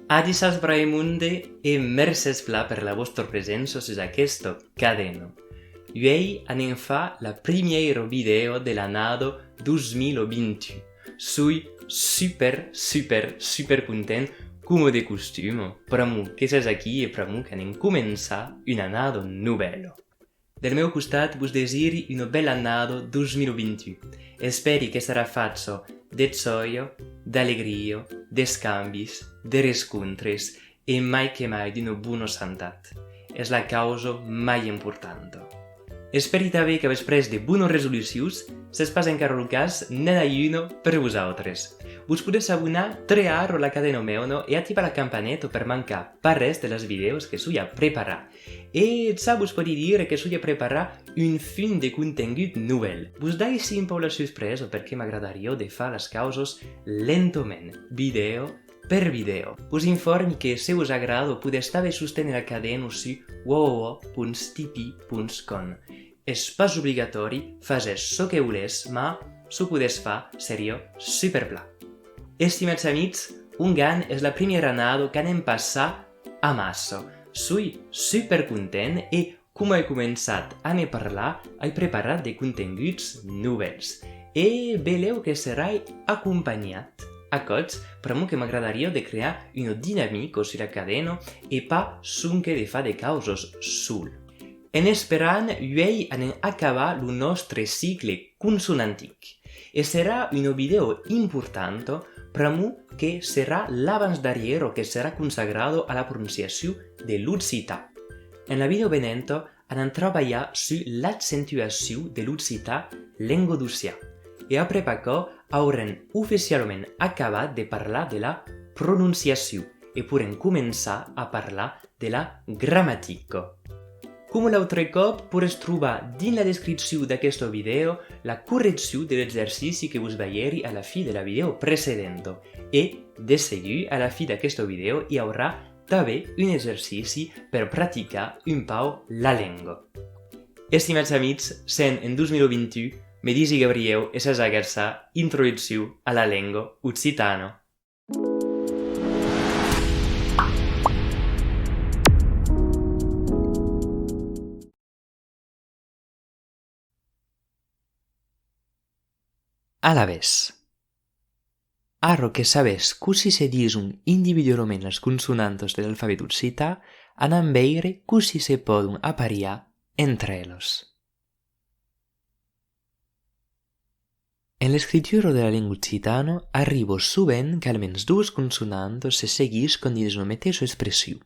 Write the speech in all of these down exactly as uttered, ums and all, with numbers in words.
Adishatz brave monde e mercés plan per la vòstra presença sus aquesta cadena. Uèi anem far la primièra vidèo de l'annada dos mil vint-e-un. Soi super, super, super content, coma de costuma, pr'amor que sètz aquí e pr'amor qu'anem començar una annada novèla. Del meu costat, vos desiri una bèla annada dos mil vint-e-un. Espèri que serà facha de jòia, d'alegria, d'escambis, de rescontres e mai que mai d'una bona santat. Es la causa mai importanta. Espèri tanben qu'avètz pres de bonas resolucions, s'es pas encara lo cas, n'ai una per vosautres. Vos podètz abonar tre ara a la cadena meuna e activar la campaneta per mancar pas res de las vidèos que soi a preparar. E ja vos pòdi dire que soi a preparar un fum de contengut novèl. Vos daissi un pauc la suspresa perque m'agradariá de far las causas lentament, vidèo per vidèo. Vos informi que se vos agrada podètz tanben sosténer la cadena sus www.tipeee.com. Es pas obligatòri, fasètz çò que volètz, mas s'o podètz far seriá super plan. Estimats amics, ongan es la primièra annada qu'anem passar amassa. Soi super content e, coma ai començat a ne parlar, ai preparat de contenguts novèls. E belèu que serai acompanhat a còps, pr'amor que m'agradariá de crear una dinamica sus la cadena e pas sonque de far de causas sol. En esperant, uèi anem acabar lo nòstre cicle consonantic. E serà una vidèo importanta pr'amor que serà l'abans-darrièra que serà consagrada a la prononciacion de l'occitan. En la vidèo venenta, anam trabalhar sus l'accentuacion de l'occitan lengadocian. E aprèp aquò, aurem oficialament acabat de parlar de la prononciacion e podrem començar a parlar de la gramatica. Coma l'autre còp, podètz trobar dins la descripcion d'aquesta vidèo la correccion de l'exercici que vos balhèri a la fin de la vidèo precedenta. E, de segur, a la fin d'aquesta vidèo, i aurà tanben un exercici per practicar un pauc la lenga. Estimats amics, sèm en dos mil vint-e-un, me disi Gabrièu e sètz a agacha Introduccion a la lenga occitana. Alavetz, ara que sabètz cossí se dison individualament las consonantas de l'alfabet occitan, anam veire cossí se pòdon apariar entre elas. En l'escritura de la lenga occitana, arriba sovent qu'almens doas consonantas se seguiscan dins una meteissa expression.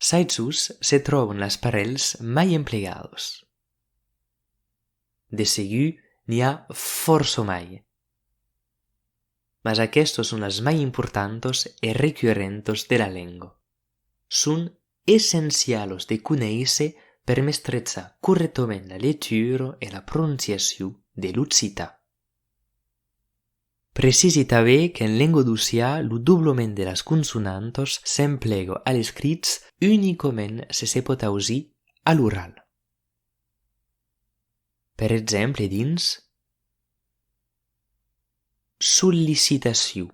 Çai-jos se tròban las parelhas mai emplegadas. De segur, n'i a fòrça mai. Mas aquestas son las mai importantas e recurrentas de la lenga. Son essencialas de conéisser per mestrejar corrèctament la lectura e la prononciacion de l'occitan. Precisi tanben qu'en lengadocian lo doblament de las consonantas s'emplega a l'escrich unicament se se pòt ausir a l'oral. Per exemple, dins sollicitacion.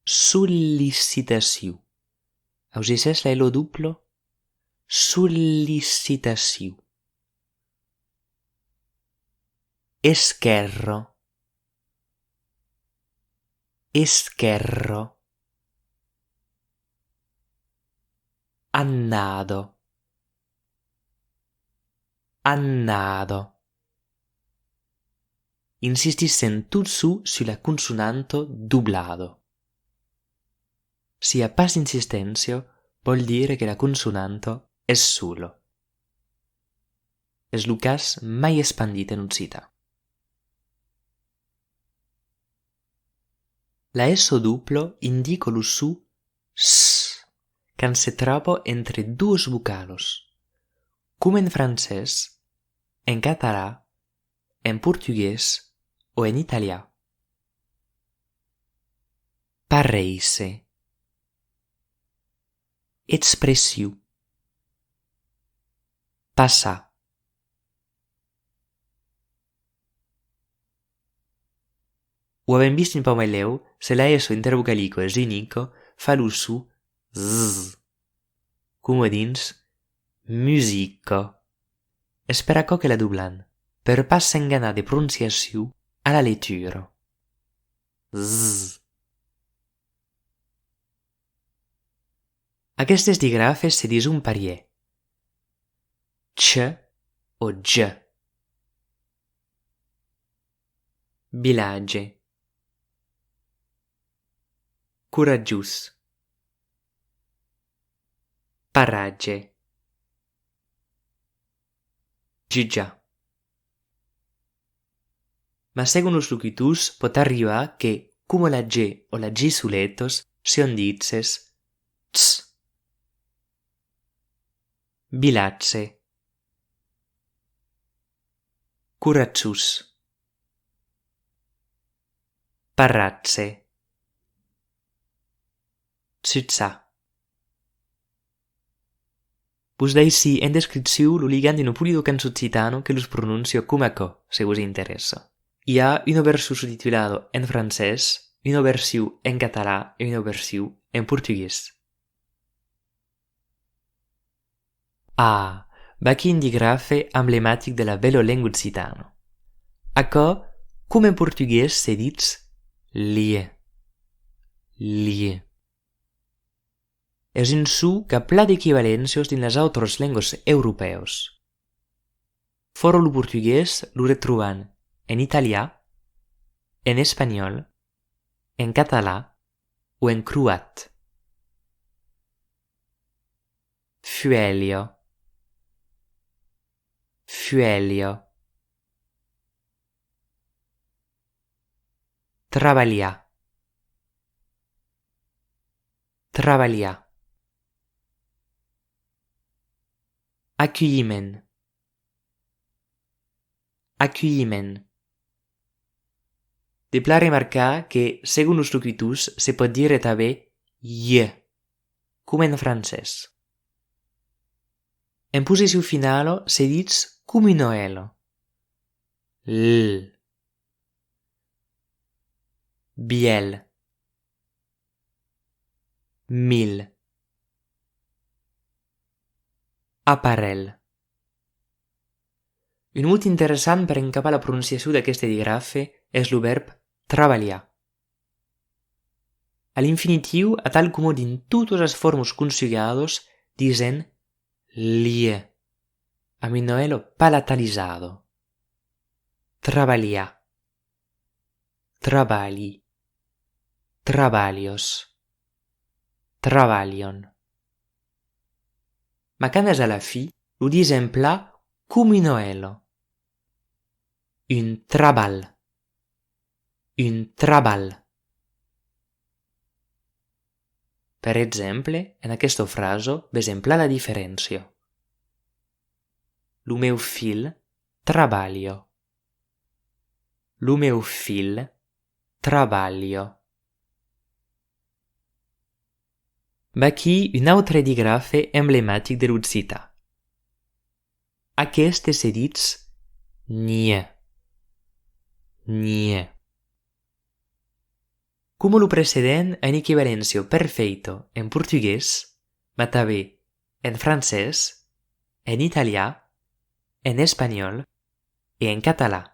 Sollicitacion. Ausissètz la L dobla? Sollicitacion. Esquèrra. Esquèrra. Annada. Annada. Insistissèm totjorn sus la consonanta doblada. S'i a pas d'insisténcia, vòl dire que la consonanta es sola. Es lo cas mai espandit en occitan. La S dobla indica lo son s quand se tròba entre doas vocalas, coma en francés, en catalan, en portugués o en italian. Paréisser. Expression. Passar. O avèm vist un pauc mai lèu, se la S intervocalica es unica, fa lo son z, coma dins musica. Es per aquò que la doblam, per pas s'enganar de prononciacion a la lectura. Z. Aquestes digrafes se dison parièr. Ch o j. Vilatge. Coratjós. Paratge. Jutjar. Mas segon los locutors pòt arribar que, coma la G o la G soletas, sián diches ts. Vilatge. Coratjós. Paratge. Jutjar. Vos daissi en descripcion lo ligam d'una polida cançon occitana que los pronóncia coma aquò, se vos interessa. I a una version sostitulada en francés, una version en catalan e una version en portugués. Ah, vaquí un digrafe emblematic de la bèla lenga occitana. Aquò, coma en portugués, se ditz lhe. Lhe. Es un son qu'a plan d'equivaléncias dins las autras lengas europèas. Fòra lo portugués, lo retrobam en italian, en espanhòl, en catalan o en croat. Fuèlha. Fuèlha. Trabalhar. Trabalhar. Aculhiment. Aculhiment. De plan remarcar que, segon los locutors, se pòt dire tanben j, coma en francés. En posicion finala, se ditz coma una L. L. Bièl. Mil. Aparelh. Un mot interessant per encapar la prononciacion d'aqueste digrafe es lo vèrb trabalhar. A l'infinitiu, atal coma dins totas las formas conjugadas, disèm lhe, amb una L palatalizada. Trabalhar. Trabalhi. Trabalhas. Trabalhan. Mas quand es a la fin, lo disèm plan coma una L. Un trabalh. Un trabalh. Per exemple, en aquesta frasa, vesèm plan la diferéncia. Lo meu filh trabalha. Lo meu filh trabalha. Vaquí un autre digrafe emblematic de l'occitan. Aqueste se ditz nhe. Nhe. Coma lo precedent a una equivaléncia perfèita en portugués, mas tanben en francés, en italian, en espanhòl e en catalan.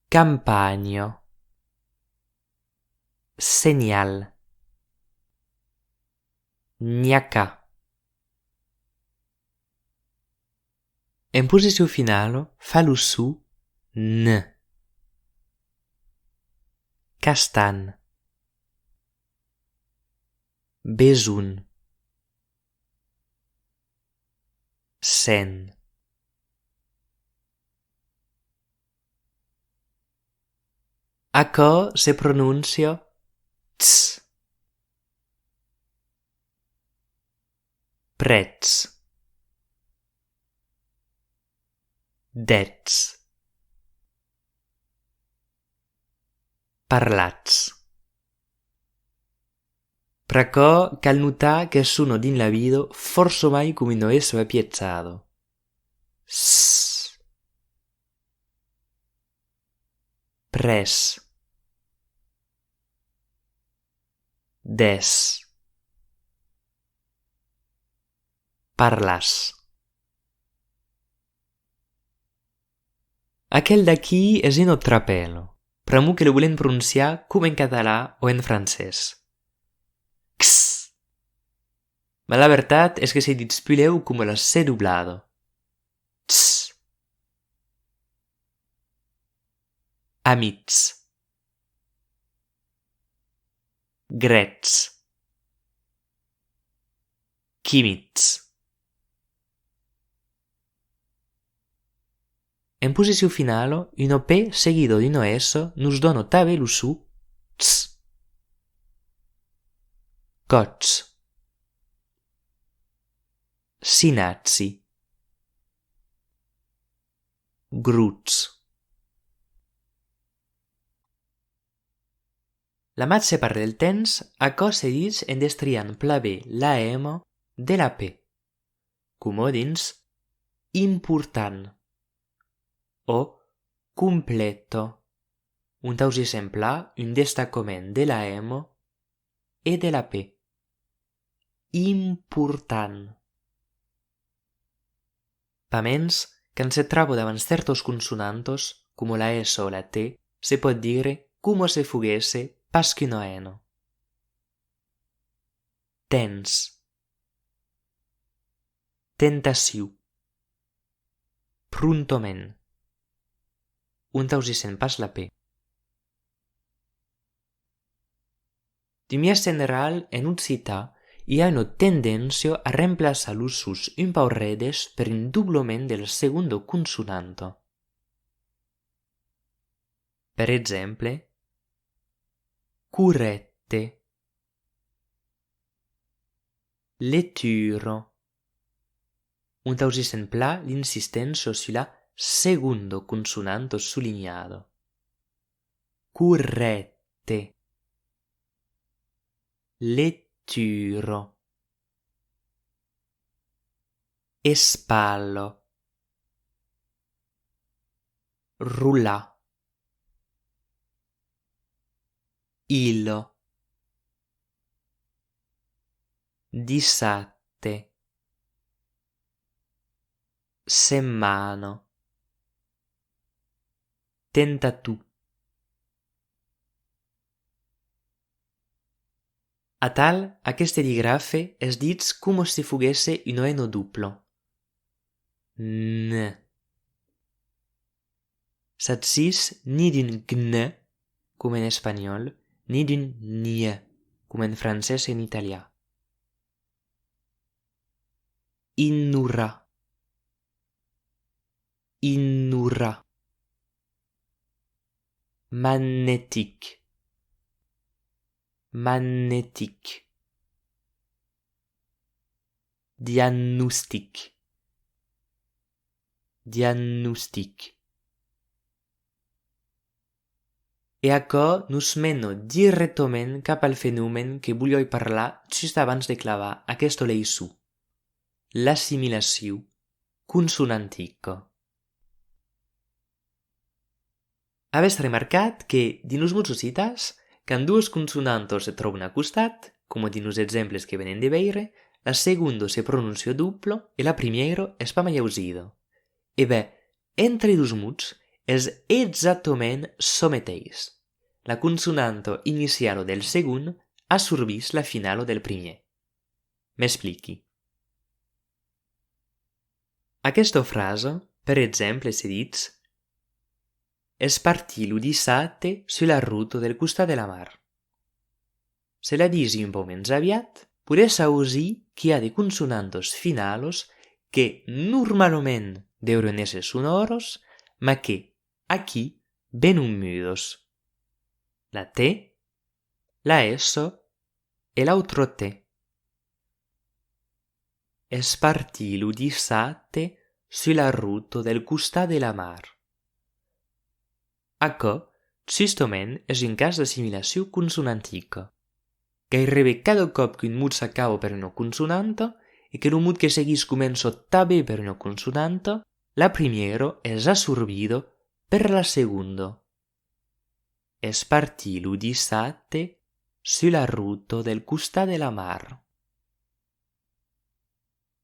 Campanha. Senhal. Nhaca. En posicion finala, fa lo son n. Castan. Besonh. Cent. Aquò se pronóncia ts. Prètz. Dètz. Parlatz. Pr'aquò cal notar que sona dins la vida fòrça mai coma una S apiejada. S. Pres. Des. Parlas. Aquel d'aquí es una trapèla, pr'amor que lo volèm prononciar coma en catalan o en francés. X. Mas la vertat es que se ditz pulèu coma la C doblada. X. Amics. Grècs. Quimics. En posicion finala, una P seguida d'una S nos dona tanben lo son ts. Còts. Sinachi. Grots. La màger part del temps, aquò se ditz en destriant plan ben la M de la P, coma dins important o complèta, ont ausissèm plan un destacament de la M e de la P. Important. Pasmens, quand se tròba davant cèrtas consonantas, coma la S o la T, se pòt dire coma se foguèsse pas qu'una N. Temps. Tentacion. Prontament. Ont ausissèm pas la P. D'un biais general, en occitan, i a una tendéncia a remplaçar los sons un pauc redes per un doblament de la segonda consonanta. Per exemple, corrècte, lectura, ont ausissèm plan l'insisténcia sus la segonda consonanta solinhada. Corrècte. Lectura. Espala. Rolar. Ilo. Dissabte. Setmana. Tentator. Atal, aqueste digrafe es ditz coma se foguèsse una N dobla. N. S'agís ni d'un gn, coma en espanhòl, ni d'un nye, coma en francés e en italian. Ignorar. Ignorar. Magnetic. Magnetic. Diagnostic. Diagnostic. E aquò nos mena dirèctament cap al fenomèn que voliái parlar just abans de clavar aquesta leiçon, l'assimilacion consonantica. Avètz remarcat que, dins los mots occitans, quand doas consonantas se tròban a costat, coma dins los exemples que venèm de veire, la segonda se pronóncia dobla e la primièra es pas mai ausida? E ben, entre dos mots, es exactament çò meteis. La consonanta iniciala del segond assorbís la finala del primièr. M'expliqui. Aquesta frasa, per exemple, se ditz: es partit lo dissabte sus la rota del costat de la mar. Se la disi un pauc mens aviat, podètz ausir qu'i a de consonantas finalas que normalament deurián èsser sonòras, mas que, aquí, venon mudas. La T, la S e l'autra T. Es partit lo dissabte sus la rota del costat de la mar. Aquò, justament, es un cas d'assimilacion consonantica. Gaireben cada còp qu'un mot s'acaba per una consonanta e que lo mot que seguís comença tanben per una consonanta, la primièra es assorbida per la segonda. es partit lo dissabte sus la rota del costat de la mar.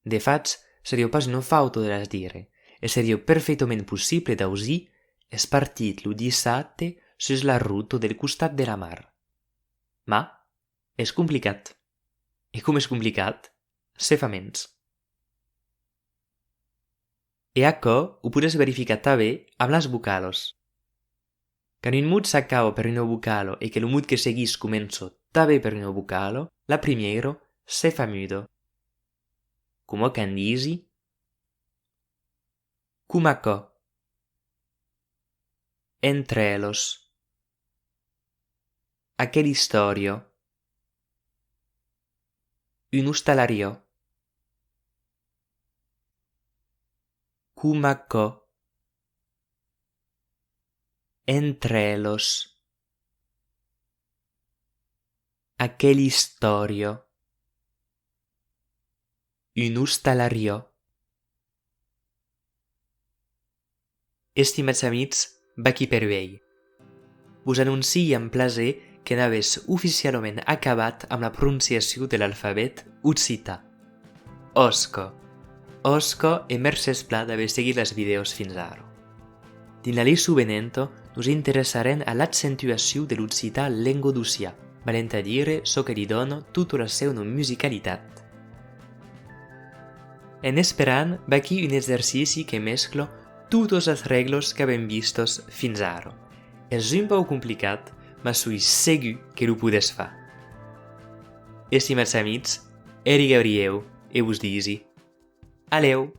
De fach, seriá pas una fauta de las dire, e seriá perfectament possible d'ausir es partit lo dissabte sus la rota del costat de la mar. Ma es complicat. E com es complicat, se fa mens. E aquò o podètz verificar tanben amb las vocalas. Quand un mot s'acaba per una vocala e que lo mot que seguís comença tanben per una vocala, la primièra se fa muda. Coma quand disi: coma aquò, entre elas, aquela istòria, una ostalariá, coma aquò, entre elas, aquela istòria, una ostalariá. Estimats amics, vaquí per uèi. Vos anonciai amb plaser que n'avètz oficialament acabat amb la prononciacion de l'alfabet occitan. Òsca! Òsca e mercés plan d'aver seguit las vidèos fins ara. Dins la leçon venenta, nos interessarem a l'accentuacion de l'occitan lenga d'Ocean, valent a dire çò que li dona tota la seuna musicalitat. En esperant, vaquí un exercici que mescla totas las règlas qu'avèm vistas fins ara. Es un pauc complicat, mas soi segur que lo podètz far. Estimats amics, èri Gabrièu e vos disi: a lèu!